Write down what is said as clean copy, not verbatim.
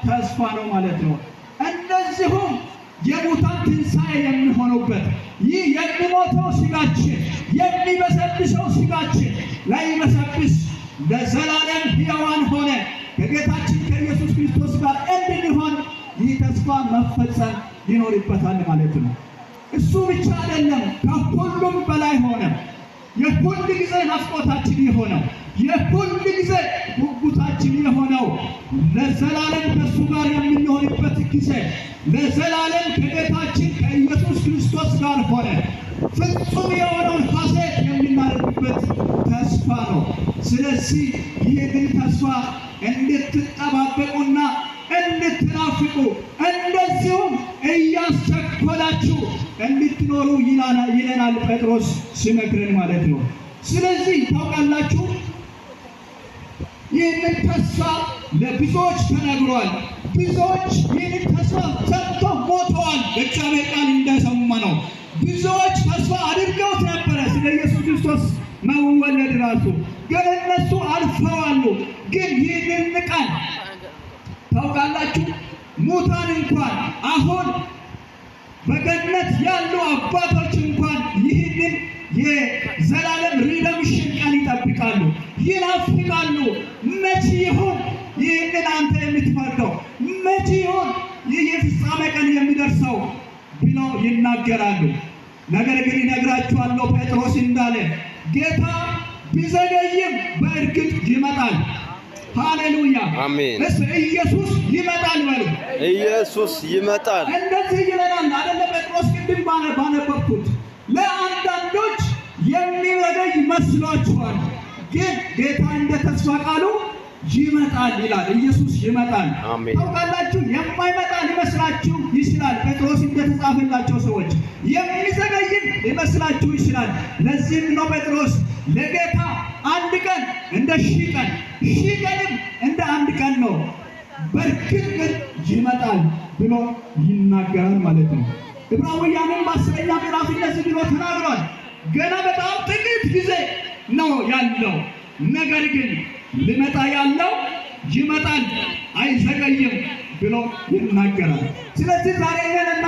ተስፋ ነው ማለት ነው። እንደዚሁም የሙታን ትንሣኤ የሚሆኑበት ይህ የሚሞተው ስጋችን፣ የሚበሰብሰው ስጋችን ላይበሰብስ ለዘላለም ሕያዋን ሆነ ከጌታችን ከኢየሱስ ክርስቶስ ጋር እንድንሆን ይህ ተስፋ መፈጸም ይኖርበታል ማለት ነው። እሱ ብቻ አይደለም፣ ከሁሉም በላይ ሆነ። የሁል ጊዜ ናፍቆታችን የሆነው፣ የሁል ጊዜ ጉጉታችን የሆነው፣ ለዘላለም ከእሱ ጋር የምንሆንበት ጊዜ፣ ለዘላለም ከጌታችን ከኢየሱስ ክርስቶስ ጋር ሆነ ፍጹም የሆነውን ሐሴት የምናደርግበት ተስፋ ነው። ስለዚህ ይህንን ተስፋ እንድትጠባበቁና እንድትናፍቁ እንደዚሁም እያስቸኮላችሁ እንድትኖሩ ይለናል ጴጥሮስ ሲመክረን ማለት ነው። ስለዚህ ታውቃላችሁ፣ ይህንን ተስፋ ለብዙዎች ተነግሯል። ብዙዎች ይህንን ተስፋ ሰምተው ሞተዋል። በእግዚአብሔር ቃል እንደሰማ ነው። ብዙዎች ተስፋ አድርገውት ነበረ ስለ ኢየሱስ ክርስቶስ መወለድ ራሱ፣ ግን እነሱ አልፈዋሉ። ግን ይህንን ቃል ታውቃላችሁ፣ ሙታን እንኳን፣ አሁን በገነት ያሉ አባቶች እንኳን ይህንን የዘላለም redemption ቀን ይጠብቃሉ፣ ይናፍቃሉ። መቼ ይሁን ይህንን አንተ የምትፈርደው? መቼ ይሁን ይህ የፍጻሜ ቀን የሚደርሰው ብለው ይናገራሉ። ነገር ግን ይነግራችኋለሁ፣ ጴጥሮስ እንዳለ ጌታ ቢዘገይም በእርግጥ ይመጣል። ሃሌሉያ! አሜን። እስ ኢየሱስ ይመጣል በሉ። ኢየሱስ ይመጣል። እንደዚህ ይለናል አይደለ? ጴጥሮስ ቅድም ባነበብኩት ለአንዳንዶች የሚዘገይ መስሏችኋል፣ ግን ጌታ እንደ ተስፋ ቃሉ ይመጣል ይላል። ኢየሱስ ይመጣል። አሜን። ታውቃላችሁ፣ የማይመጣ ሊመስላችሁ ይችላል። ጴጥሮስ እንደተጻፈላቸው ሰዎች የሚዘገይም ሊመስላችሁ ይችላል። ለዚህም ነው ጴጥሮስ ለጌታ አንድ ቀን እንደ 1000 ቀን፣ 1000 ቀንም እንደ አንድ ቀን ነው፣ በእርግጥ ግን ይመጣል ብሎ ይናገራል ማለት ነው። ዕብራውያንን በ10ኛ ምዕራፍ እንደዚህ ብሎ ተናግሯል። ገና በጣም ጥቂት ጊዜ ነው ያለው፣ ነገር ግን ሊመጣ ያለው ይመጣል አይዘገይም ብሎ ይናገራል። ስለዚህ ዛሬ